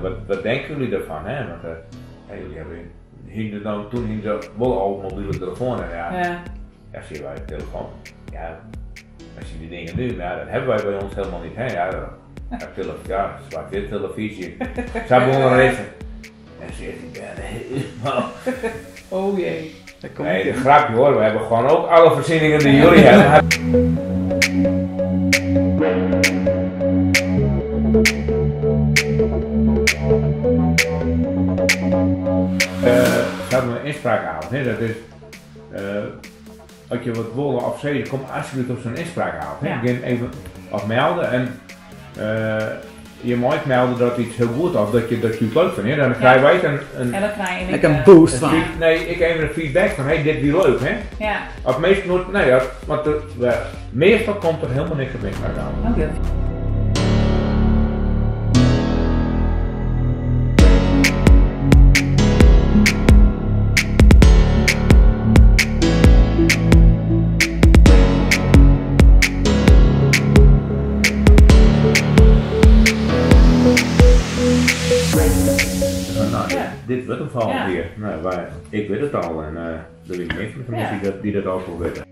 Wat, wat denken jullie daarvan? Hè? Want ja, jullie hebben, hienen dan, toen hienen ze wol al mobiele telefoon en ja, Ja. ja, zie wij telefoon. Ja, als je die dingen nu, maar ja, dat hebben wij bij ons helemaal niet. Hè? Ja, ja, tele, ja, zwart-wit televisie. Zij begonnen er even. En ze ik ben helemaal. Oh jee. Daar komt Nee, ie. de grapje hoor, we hebben gewoon ook alle voorzieningen die jullie hebben. Ze hebben een inspraakavond, hè? Dat is, als je wat willen of zeggen, kom alsjeblieft op zo'n inspraakavond. Hè? Ja. Begin even of melden en je mag melden dat iets heel goed of dat je het leuk vindt. Hè? Dan krijg wij een En dan krijg je Lekker een een boost een van. feed-, nee, ik even een feedback van, hey, dit wie leuk, hè? Ja. Of meestal nooit, nee, ja, want de, we, meestal komt er helemaal niks op inspraakavond. Oké. Nou, Ja. dit wordt hem volgende Ja. keer. Nou, wij, ik weet het al en er is meer van de commissie Ja. die dat ook wil weten.